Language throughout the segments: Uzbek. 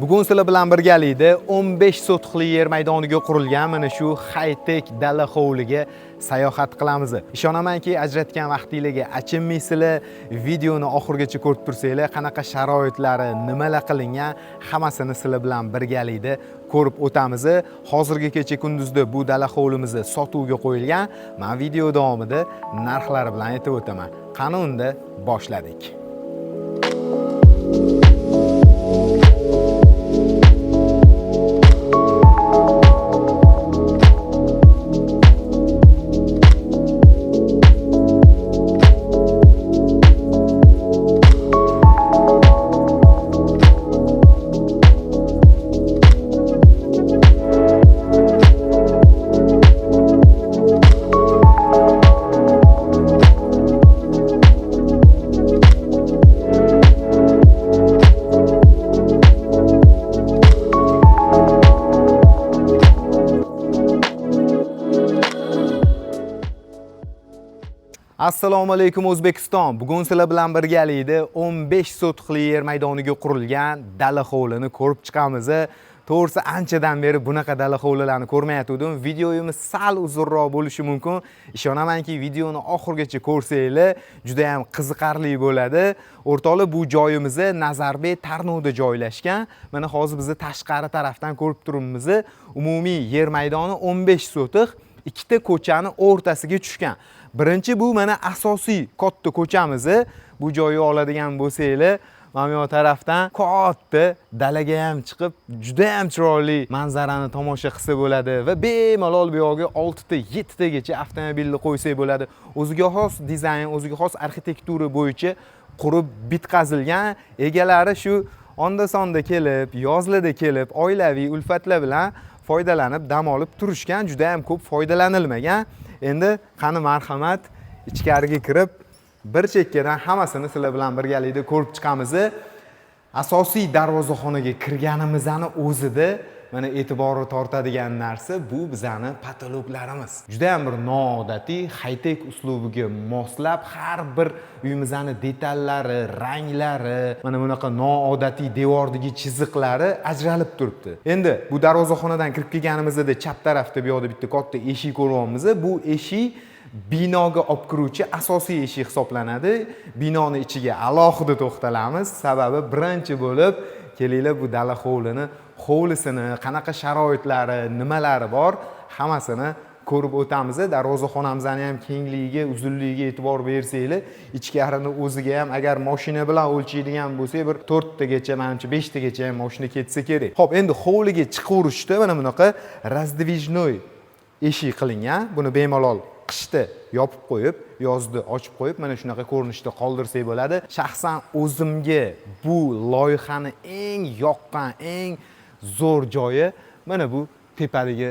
Bugun sizlar bilan birgalikda 15 sotixli yer maydoniga qurilgan mana shu high-tech dala hovliga sayohat qilamiz. Ishonamanki, ajratgan vaqtinglarga achinmaysizlar, videoni oxirigacha ko'rib tursanglar, qanaqa sharoitlari, nimalar qilingan, hammasini sizlar bilan birgalikda ko'rib o'tamiz. Hozirgi kecha kunduzda bu dala hovlimiz sotuvga qo'yilgan. Men video davomida narxlari bilan aytib o'taman. Qani unda boshladik. Assalomu alaykum O'zbekiston. Bugun sizlar bilan birgalikda 15 sotixli yer maydoniga qurilgan dala hovlini ko'rib chiqamiz. To'g'risi anchadan beri bunaqa dala hovlilarni ko'rmayotgandim. Videoyimiz sal uzunroq bo'lishi mumkin. Ishonamanki, videoni oxirigacha ko'rsanglar juda ham qiziqarli bo'ladi. O'rtoqlar, bu joyimiz Nazarbek Tarnovda joylashgan. Mana hozir bizni tashqari tarafdan ko'rib turibmiz. Umumiy yer maydoni 15 sotix, ikkita ko'chani o'rtasiga tushgan. Birinchi bu mana asosiy katta ko'chamiz. Bu joyni oladigan bo'lsanglar, mana bu yoq tarafdan katta dalaga ham chiqib, juda ham chiroyli manzarani tomosha qilsa bo'ladi va bemalol bu yoqga 6 ta, 7 tagacha avtomobilni qo'ysak bo'ladi. O'ziga xos dizayn, o'ziga xos arxitektura bo'yicha qurib bitqazilgan. Egalari shu onda-sonda kelib, yozlarda kelib, oilaviy ulfatlar bilan foydalanib, dam olib turishgan, juda ham ko'p foydalanilmagan. Endi qani marhamat, ichkariga kirib, bir chekkadan hammasini sizlar bilan birgalikda ko'rib chiqamiz. Asosiy darvozaxonaga kirganimizni o'zida mana e'tiborni tortadigan narsa bu bizani patologlarimiz. Juda ham bir noodatiy high-tech uslubiga moslab har bir uyimizni detallari, ranglari, mana bunaqa noodatiy devordagi chiziqlari ajralib turibdi. Endi bu darvozaxonadan kirib kelganimizda chap tarafda bu yoqda bitta katta eshik ko'ryapmiz. Bu eshik binoga olib kiruvchi asosiy eshik hisoblanadi. Binoni ichiga alohida to'xtalamiz. Sababi birinchi bo'lib kelinglar bu dala hovlini, hovlisini, qanaqa sharoitlari, nimalari bor, hammasini ko'rib o'tamiz. Darvozaxonamizni ham kengligiga, uzunligiga e'tibor bersanglar, ichkarini o'ziga ham agar mashina bilan o'lchaydigan bo'lsak, bir 4 tagacha, manimcha 5 tagacha ham mashina ketsa kerak. Xo'p, endi hovliga chiqaverishda mana bunaqa раздвижной eshik qilingan. Buni bemalol qishda yopib qo'yib, yozda ochib qo'yib, mana shunaqa ko'rinishda qoldirsak bo'ladi. Shaxsan o'zimga bu loyihani eng yoqqan, eng zo'r joyi mana bu tepadagi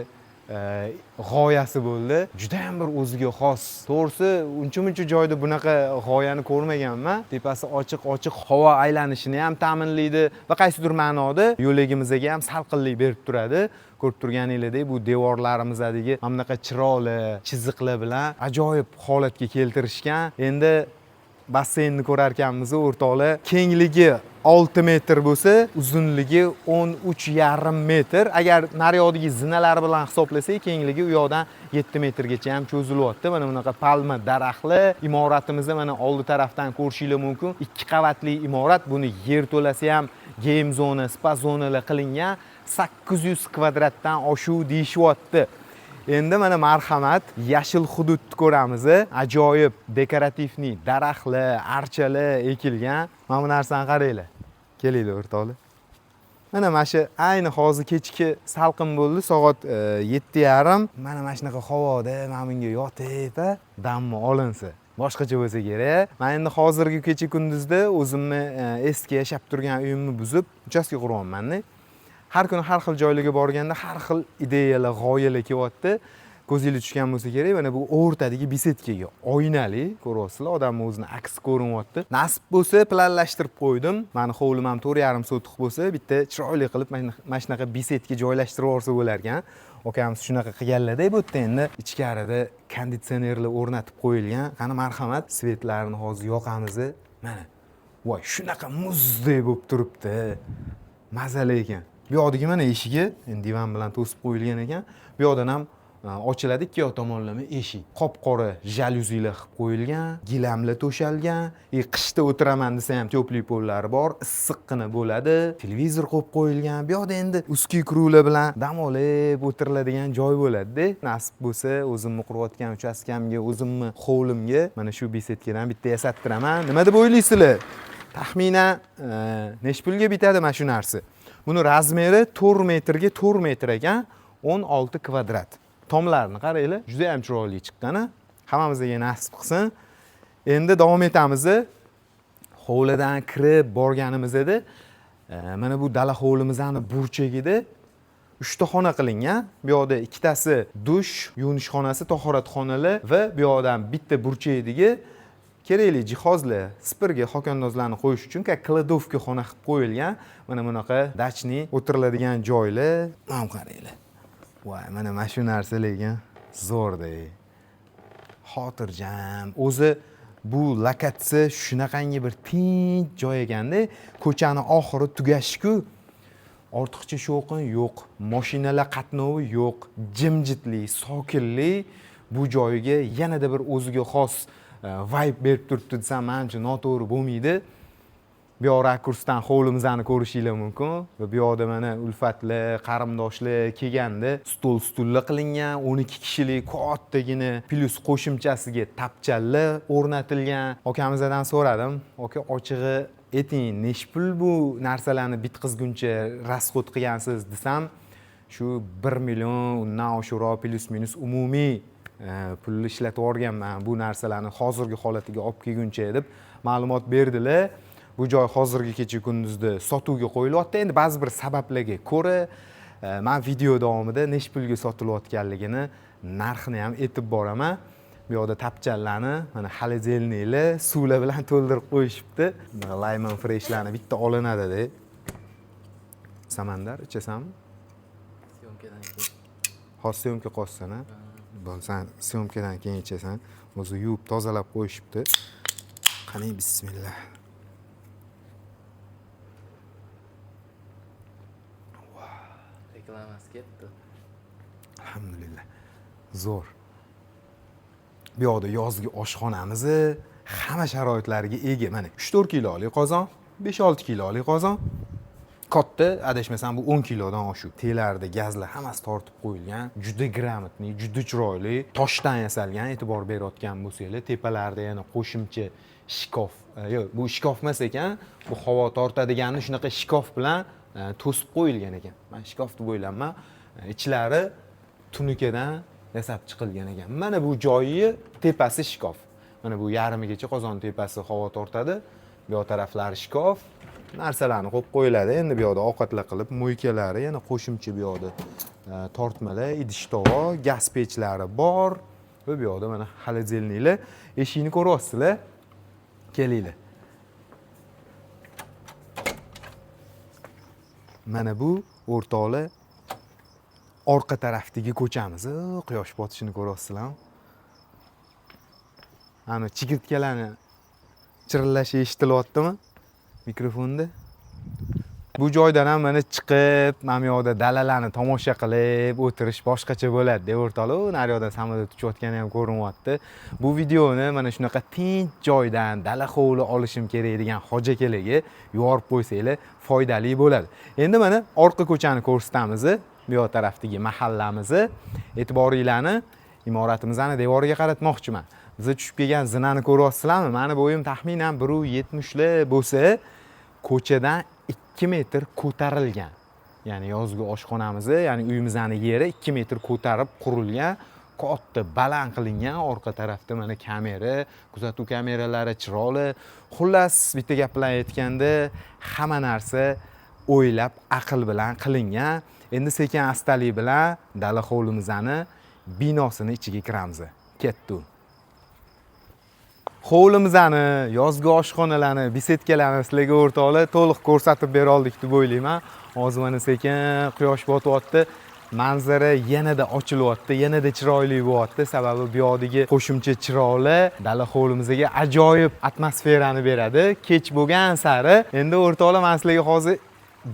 g'oyasi bo'ldi. Juda ham bir o'ziga xos. To'g'risi, uncha-muncha joyda bunaqa g'oyani ko'rmaganman. Tepasi ochiq-ochiq havo aylanishini ham ta'minlaydi va qaysidir ma'noda yo'lagimizga ham salqinlik berib turadi. Ko'rib turganingizdek, bu devorlarimizdagi mana bunaqa chiroyli chiziqlar bilan ajoyib holatga keltirishgan. Endi basseynni ko'rar ekanmiz, o'rtoqlar. Kengligi 6 metr bo'lsa, uzunligi 13,5 metr. Agar naryoqdagi zinalar bilan hisoblasak, kengligi u yoqdan 7 metrgacha ham cho'zilyapti. Mana bunaqa palma daraxtli imoratimizni mana oldi tarafdan ko'rishinglar mumkin. 2 qavatli imorat, buni yerto'lasi ham game zona, spa zonalar qilingan. 800 kvadratdan oshuv deyishyapti. Endi mana marhamat, yashil hududni ko'ramiz. Ajoyib декоративный daraxtlar, archalar ekilgan. Mana bu narsani qaranglar. Kelinglar o'rtoqlar. Mana shu ayni hozir kechki salqin bo'ldi, soat 7:30. Mana shunaqa havoda mana bunga yotib, dammi olinsa boshqacha bo'lsa kerak. Men endi hozirgi kecha kunduzda o'zimni eski yashab turgan uyimni buzib, uchastka quryapman-da. Har kuni har xil joylarga borganda har xil ideyalar, g'oyalar kelyapti. Ko'zingizga tushgan bo'lsa kerak, mana bu o'rtadagi besedkaga oynali, ko'ryapsizlar, odamni o'zini aksi ko'rinyapti. Nasib bo'lsa planlashtirib qo'ydim. Mani hovlim ham 4,5 sotix bo'lsa, bitta chiroyli qilib mana shunaqa besedka joylashtirib yuborsa bo'lar ekan. Akamiz shunaqa qilganlarda, bu yerda endi ichkarida konditsionerlar o'rnatib qo'yilgan. Qani marhamat, svetlarni hozir yoqamiz. Mana. Voy, shunaqa muzdek bo'lib turibdi. Mazali ekan. Bu yoqdagi mana eshigi endi divan bilan to'sib qo'yilgan ekan. Bu yoqdan ham ochiladi, ikki yoq tomonlama eshik. Qop-qora jalyuzilar qilib qo'yilgan, gilamlar to'shalgan. Qishda o'tiraman desa ham тёплый pollari bor, issiqqina bo'ladi. Televizor qo'yib qo'yilgan. Bu yoqda endi узкий круг lar bilan dam olib o'tiriladigan joy bo'ladi-da. Nasib bo'lsa, o'zimni qurayotgan uchastkamga, o'zimni hovlimga mana shu беседка dan bitta yasattiraman. Nima deb o'ylaysizlar? Taxminan nechi pulga bitadi mana shu narsa? Buni размер i 4 metrga 4 metr ekan, 16 kvadrat. Tomlarini qaranglar, juda ham chiroyli chiqqan. Hammamizga nasib qilsin. Endi davom etamiz. Hovlidan kirib borganimizda mana bu dala hovlimizni burchagida 3 ta xona qilingan. Bu yoqda ikkitasi dush, yuvinish xonasi, tahoratxonalar va bu yoqdan bitta burchagidagi kerakli jihozlar, sipirgi, xokandozlarni qo'yish uchun как кладовка xona qilib qo'yilgan. Mana bunaqa дачный o'tiriladigan joylar. Mana qaranglar. Voy, mana shu narsa lekin zo'rda. Xotirjam. O'zi bu lokatsiya shunaqangi bir tinch joy ekanda, ko'chani oxiri tugashiku, ortiqcha shovqin yo'q, mashinalar qatnovi yo'q, jimjitlik, sokinlik bu joyga yanada bir o'ziga xos vibe berib turibdi desam, manimcha noto'g'ri bo'lmaydi. Bu yoq rakursdan hovlimizni ko'rishinglar mumkin va bu yoqda mana ulfatlar, qarindoshlar kelganda stol, stullar qilingan, 12 kishilik kattagina, плюс qo'shimchasiga tapchallar o'rnatilgan. Akamizdan so'radim: "Aka, ochig'i ayting, nechi pul bu narsalarni bitqizguncha расход qilgansiz?" desam, shu 1 million, undan oshiqroq, плюс-минус umumiy pulni ishlatib yuborganman bu narsalarni hozirgi holatiga olib kelguncha, deb ma'lumot berdilar. Bu joy hozirgi kecha kunduzda sotuvga qo'yilyapti. Endi ba'zi bir sabablarga ko'ra man video davomida nechi pulga sotilayotganligini, narxini ham aytib boraman. Bu yoqda tapchallarni mana холодильник lar suvlar bilan to'ldirib qo'yishibdi. Layman freshlarni bitta olinadida. Samandar, ichasanmi? Съёмка dan keyin. Hozir съёмка qolsin, a? Bo'ldi, san съёмка dan keyin ichasan. O'zi yuvib tozalab qo'yishibdi. Qani, bismillah. Reklamasi ketdi. Alhamdulillah, zo'r. Bu yoqda yozgi oshxonamizni hamma sharoitlariga ega. Mana 3-4 kilolik qozon, 5-6 kilolik qozon, katta, adashmasam, bu 10 kilodan oshuv. Telarda gazlar hammasi tortib qo'yilgan, juda грамотный, juda chiroyli, toshdan yasalgan. E'tibor berayotgan bo'lsanglar, tepalarida yana qo'shimcha shkaf, yo'q, bu shkaf emas ekan, bu havo tortadigani shunaqa shkaf bilan to'sib qo'yilgan ekan. Man shkaf deb o'ylayman. Ichlari tunukadan yasab chiqilgan ekan. Mana bu joyi tepasi shkaf, mana bu yarmigacha qozon tepasi havo tortadi, bu yoq taraflari shkaf, narsalarni qo'yib qo'yiladi. Endi bu yoqda ovqatlar qilib, мойка lari, yana qo'shimcha bu yoqda tortmalar, idish tovoq, gaz pechlari bor va bu yoqda mana холодильник lar. Eshikni ko'ryapsizlar, kelinglar. Mana bu, o'rtoqlar, orqa tarafdagi ko'chamiz. Quyosh botishini ko'ryapsizlarmi? Ana chigirtkalarni chirillashi eshitilyaptimi mikrofonda? Bu joydan ham mana chiqib, mana bu yoqda dalalarni tomosha qilib o'tirish boshqacha bo'ladi, o'rtoqlar. U naryoqdan samolyot uchayotgani ham ko'rinyapti. Bu videoni mana shunaqa tinch joydan dala hovli olishim kerak degan hoji akalarga yuborib qo'ysanglar, foydali bo'ladi. Endi mana orqa ko'chani ko'rsatamiz, bu yoq tarafdagi mahallamizni. E'tiboringlarni imoratimizni devoriga qaratmoqchiman. Biza tushib kelgan zinani ko'ryapsizlarmi? Mani bo'yim taxminan 1,70lar bo'lsa, ko'chadan 2 metr ko'tarilgan. Ya'ni yozgi oshxonamizni, ya'ni uyimizni yeri 2 metr ko'tarib qurilgan, katta baland qilingan. Orqa tarafda mana kamera, kuzatuv kameralari, chiroqli. Xullas, bitta gap bilan aytganda, hamma narsa o'ylab, aql bilan qilingan. Endi sekin astalik bilan dala hovlimizni binosini ichiga kiramiz. Ketdi. Hovlimizni, yozgi oshxonalarni, беседка larni sizlarga, o'rtoqlar, to'liq ko'rsatib bera oldik deb o'ylayman. Hozir mana sekin quyosh botyapti. Manzara yanada ochilyapti, yanada chiroyli bo'lyapti. Sababi bu yoqdagi qo'shimcha chiroqlar dala hovlimizga ajoyib atmosferani beradi. Kech bo'lgan sari endi, o'rtoqlar, men sizlarga hozir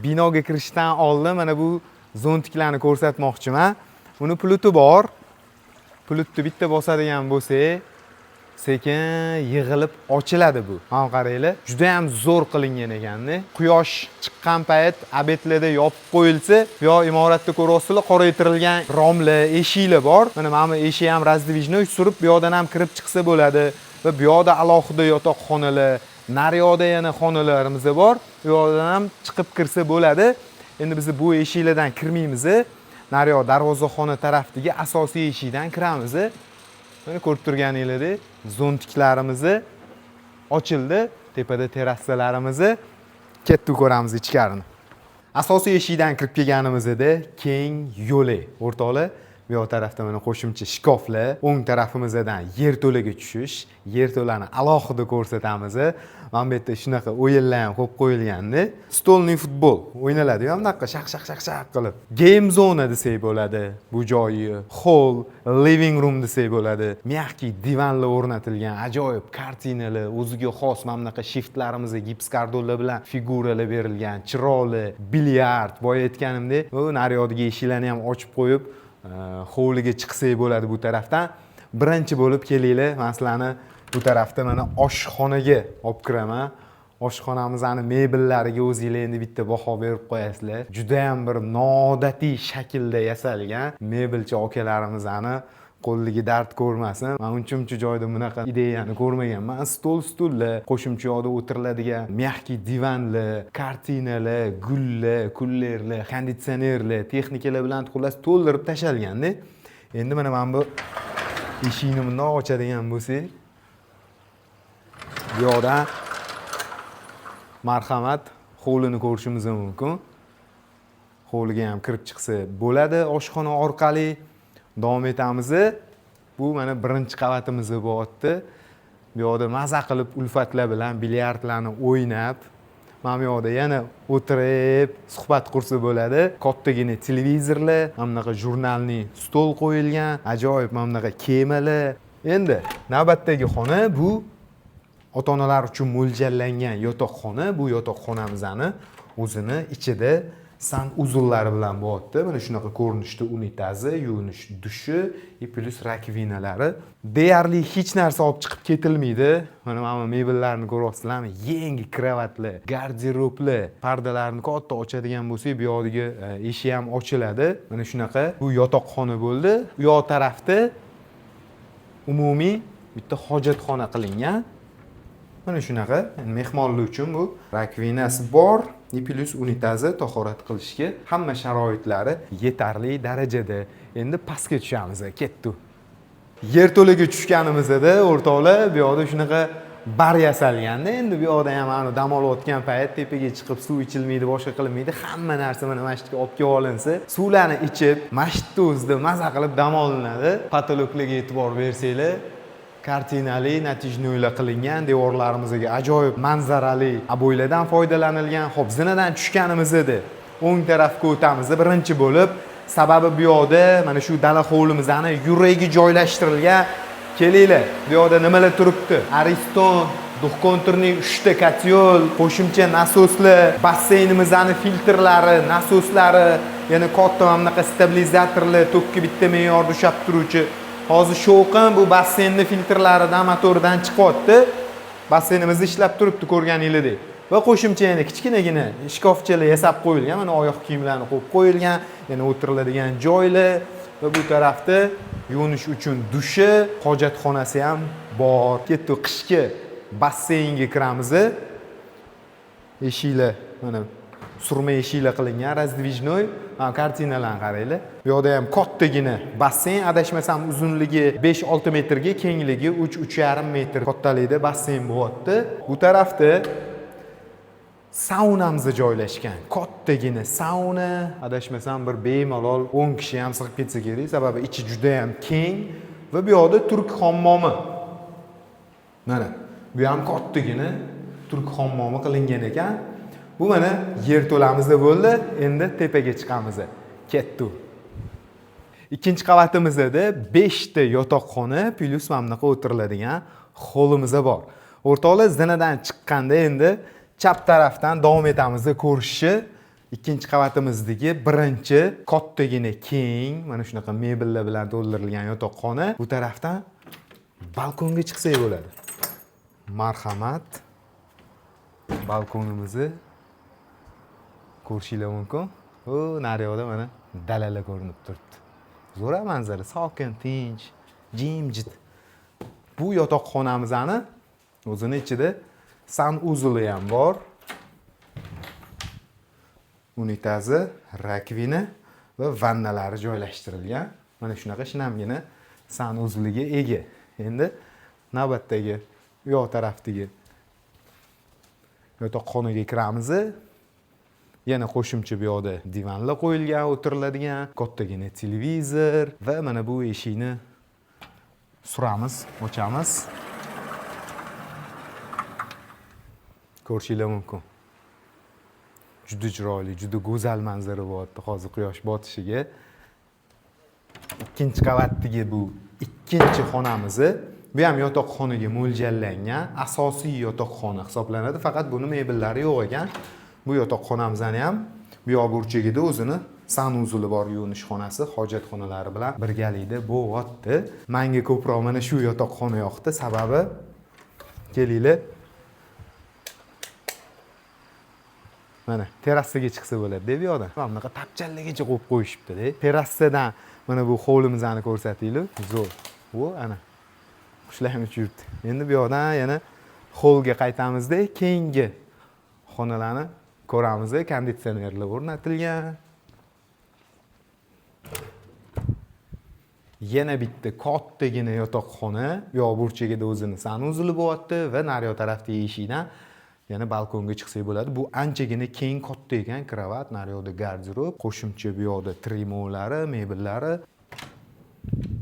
Binoga kirishdan oldin mana bu zontiklarni ko'rsatmoqchiman. Uni pulti bor. Pultni bitta bosadigan bo'lsak, sekin yig'ilib ochiladi bu. Mana qaranglar, juda ham zo'r qilingan ekanda. Quyosh chiqqan payt обед larda yopib qo'yilsa, bu yoq imoratda ko'ryapsizlar, qoraytirilgan romlar, eshiklar bor. Mana bu eshik ham раздвижной, surib bu yoqdan ham kirib chiqsa bo'ladi va bu yoqda alohida yotoqxonalar, naryoqda yana xonalarimiz bor. Bu yoqdan ham chiqib kirsa bo'ladi. Endi biz bu eshiklardan kirmaymiz. Naryoq darvozaxona tarafdagi asosiy eshikdan kiramiz. Mana ko'rib turganingizdek, zontiklarimizni ochildi. Tepada terrasalarimizni ketdik, ko'ramiz ichkarini. Asosiy eshikdan kirib kelganimizda keng yo'lak, o'rtoqlar. Bu yoq tarafda mana qo'shimcha shkaflar, o'ng tarafimizdan yerto'laga tushish, yerto'lani alohida ko'rsatamiz. Mana bu yerda shunaqa o'yinlar ham qo'yib qo'yilgandi. Стольный futbol o'ynaladi-yu, bunaqa shaq shaq shaq shaq qilib. Game zona desak bo'ladi bu joyi, hall, living room desak bo'ladi. Мягкий divanlar o'rnatilgan, ajoyib kartinalar, o'ziga xos mana bunaqa shiftlarimiz gips kardonlar bilan figuralar berilgan, chiroyli bilyard, boya aytganimdek, bu naryoqdagi eshiklarni ham ochib qo'yib, hovliga chiqsak bo'ladi bu tarafdan. Birinchi bo'lib kelinglar, man sizlarni bu tarafda mana oshxonaga olib kiraman. Oshxonamizni mebellariga o'zinglar endi bitta baho berib qo'yasizlar. Judayam bir noodatiy shaklda yasalgan. Mebelchi akalarimizni qo'lligi dard ko'rmasin. Man uncha muncha joyda bunaqa ideyani ko'rmaganman. Stol, stullar, qo'shimcha yoqda o'tiriladigan мягкий divanlar, kartinalar, gullar, kullerlar, konditsionerlar, texnikalar bilan xullas to'ldirib tashalganda. Endi mana bu eshikni bundoq ochadigan bo'lsak, bu yoqdan marhamat, hovlini ko'rishimiz mumkin. Hovliga ham kirib chiqsa bo'ladi oshxona orqali. Davom etamiz. Bu mana birinchi qavatimiz bo'lyapti. Bu yoqda maza qilib ulfatlar bilan bilyardlarni o'ynab, mana bu yoqda yana o'tirib suhbat qursa bo'ladi. Kattagina televizorlar, mana bunaqa журнальный stol qo'yilgan, ajoyib mana bunaqa kemalar. Endi navbatdagi xona bu ota onalar uchun mo'ljallangan yotoqxona. Bu yotoqxonamizni o'zini ichida санузел lari bilan bo'lyapti. Mana shunaqa ko'rinishda unitazi, yuvinish dushi и плюс rakovinalari. Deyarli hech narsa olib chiqib ketilmaydi. Mana bu mebellarni ko'ryapsizlarmi? Yangi kravatlar, garderoblar, pardalarni katta ochadigan bo'lsak, bu yoqdagi eshik ham ochiladi. Mana shunaqa bu yotoqxona bo'ldi. U yoq tarafda umumiy bitta hojatxona qilingan. Mana shunaqa mehmonlar uchun bu rakovinasi bor и плюs unitazi, tahorat qilishga hamma sharoitlari yetarli darajada. Endi pastga tushamiz, ketdi. Yerto'laga tushganimizda, o'rtoqlar, bu yoqda shunaqa bar yasalganda. Endi bu yoqda ham mana dam olayotgan payt tepaga chiqib suv ichilmaydi, boshqa qilinmaydi, hamma narsa mana shu yerga olib kelib olinsa, suvlarni ichib, mana shu yerda o'zida maza qilib dam olinadi. Потолок larga e'tibor bersanglar, kartinali натяжной lar qilingan, devorlarimizga ajoyib manzarali обой lardan foydalanilgan. Xo'p, zinadan tushganimizda o'ng tarafga o'tamiz birinchi bo'lib, sababi bu yoqda mana shu dala hovlimizni yuragi joylashtirilgan. Kelinglar, bu yoqda nimalar turibdi? Ariston, двухконтурный uchta котёл, qo'shimcha nasoslar, basseynimizni filtrlari, nasoslari, yana katta mana bunaqa stabilizatorlar, tokki bitta me'yorda ushlab turuvchi. Hozir shovqin bu basseynni filtrlaridan, motoridan chiqyapti. Basseynimiz ishlab turibdi ko'rganingizdek. Va qo'shimcha yana kichkinagina shkafchalar yasab qo'yilgan. Mana oyoq kiyimlarni qo'yib qo'yilgan, yana o'tiriladigan joylar va bu tarafda yuvinish uchun dushi, hojatxonasi ham bor. Ketdik, qishki basseynga kiramiz. Eshiklar mana surma eshiklar qilingan, раздвижной. Mana kartinalarni qaranglar. Bu yoqda ham kattagina basseyn, adashmasam uzunligi 5-6 metrga, kengligi 3-3,5 metr kattalikda basseyn bo'lyapti. Bu tarafda saunamiz joylashgan. Kattagina sauna, adashmasam bir bemalol 10 kishi ham sig'ib ketsa kerak, sababi ichi juda ham keng va bu yoqda turk hammomi. Mana bu ham kattagina turk hammomi qilingan ekan. Bu mana yerto'lamizda bo'ldi. Endi tepaga chiqamiz. Ketdi. Ikkinchi qavatimizda 5 ta yotoqxona плюс mana bunaqa o'tiriladigan holimiz bor. O'rtoqlar, zinadan chiqqanda endi chap tarafdan davom etamiz ko'rishni. Ikkinchi qavatimizdagi birinchi kattagina, keng, mana shunaqa mebellar bilan to'ldirilgan yotoqxona. Bu tarafdan balkonga chiqsak bo'ladi. Marhamat, balkonimizni ko'rishinglar mumkin. U naryoqda mana dalalar ko'rinib turibdi. Zo'r manzara, sokin, tinch, jimjit. Bu yotoqxonamizni o'zini ichida санузел i ham bor, unitazi, раковина va vannalari joylashtirilgan. Mana shunaqa shinamgina санузел iga ega. Endi navbatdagi u yoq tarafdagi yotoqxonaga kiramiz. Yana qo'shimcha bu yoqda divanlar qo'yilgan, o'tiriladigan, kattagina televizor va mana bu eshikni suramiz, ochamiz. Ko'rishinglar mumkin, juda chiroyli, juda go'zal manzara bo'lyapti hozir quyosh botishiga. Ikkinchi qavatdagi bu ikkinchi xonamiz. Bu ham yotoqxonaga mo'ljallangan asosiy yotoqxona hisoblanadi, faqat buni mebellari yo'q ekan. Bu yotoqxonamizni ham bu yoq burchagida o'zini санузел i bor, yuvinish xonasi hojatxonalari bilan birgalikda bo'lyapti. Manga ko'proq mana shu yotoqxona yoqdi, sababi, kelinglar, mana terrasaga chiqsa bo'ladi bu yoqdan. Mana bunaqa tapchanlargacha qo'yib qo'yishibdi-da. Terrasadan mana bu hovlimizni ko'rsatinglar. Zo'r. Vo, ana qushlar ham uchib yuribdi. Endi bu yoqdan yana holga qaytamizda, keyingi xonalarni ko'ramiz. Konditsionerlar o'rnatilgan. Yana bitta kattagina yotoqxona. Bu yoq burchagida o'zini санузел i bo'lyapti va naryoq tarafdagi eshikdan yana balkonga chiqsak bo'ladi. Bu anchagina keng, katta ekan kravat, naryoqda garderob, qo'shimcha bu yoqda trimolari, mebellari.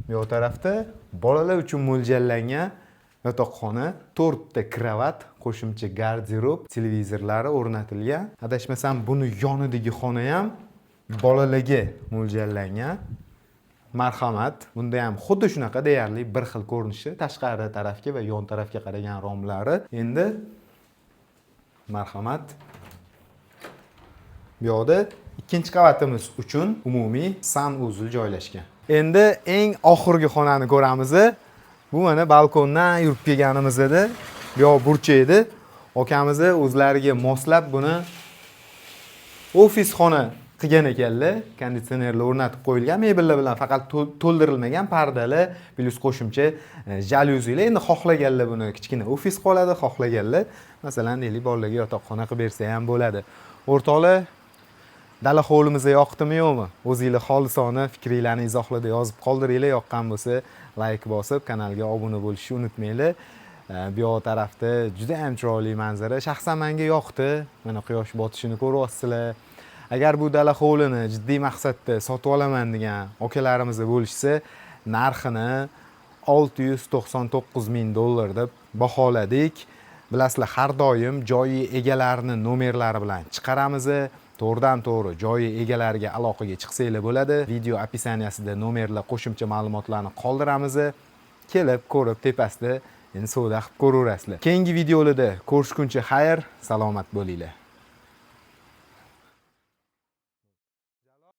Bu yoq tarafda bolalar uchun mo'ljallangan yotoqxona, 4 ta kravat, qo'shimcha garderob, televizorlari o'rnatilgan. Adashmasam, buni yonidagi xona ham bolalarga mo'ljallangan. Marhamat, bunda ham xuddi shunaqa deyarli bir xil ko'rinishi, tashqari tarafga va yon tarafga qaragan romlari. Endi marhamat, bu yoqda ikkinchi qavatimiz uchun umumiy санузел joylashgan. Endi eng oxirgi xonani ko'ramiz. Bu mana balkondan yurib kelganimiz edi. Bu yoq burchak edi. Akamiz o'zlariga moslab buni ofis xona qilgan ekanlar. Konditsionerlar o'rnatib qo'yilgan, mebellar bilan faqat to'ldirilmagan, pardalar плюс qo'shimcha jalyuzilar. Endi xohlaganlar buni kichkina ofis qoladi, xohlaganlar, masalan, deylik, bolalarga yotoqxona qilib bersa ham bo'ladi. O'rtoqlar, dala hovlimizga yoqdimi, yo'qmi? O'zinglar xolisona fikringlarni izohlarda yozib qoldiringlar. Yoqqan bo'lsa, layk bosib, kanalga obuna bo'lishni unutmanglar. Bu yoq tarafda juda ham chiroyli manzara. Shaxsan menga yoqdi. Mana quyosh botishini ko'ryapsizlar. Agar bu dala hovlini jiddiy maqsadda sotib olaman degan akalarimiz bo'lishsa, narxini 699 ming dollar deb baholadik. Bilasizlar, har doim joyi egalarini nomerlari bilan chiqaramiz. To'g'ridan to'g'ri joyi egalariga aloqaga chiqsanglar bo'ladi. Video описания sida nomerlar, qo'shimcha ma'lumotlarni qoldiramiz. Kelib ko'rib, tepasida endi savdo qilib ko'raverasizlar. Keyingi videolarda ko'rishguncha xayr, salomat bo'linglar.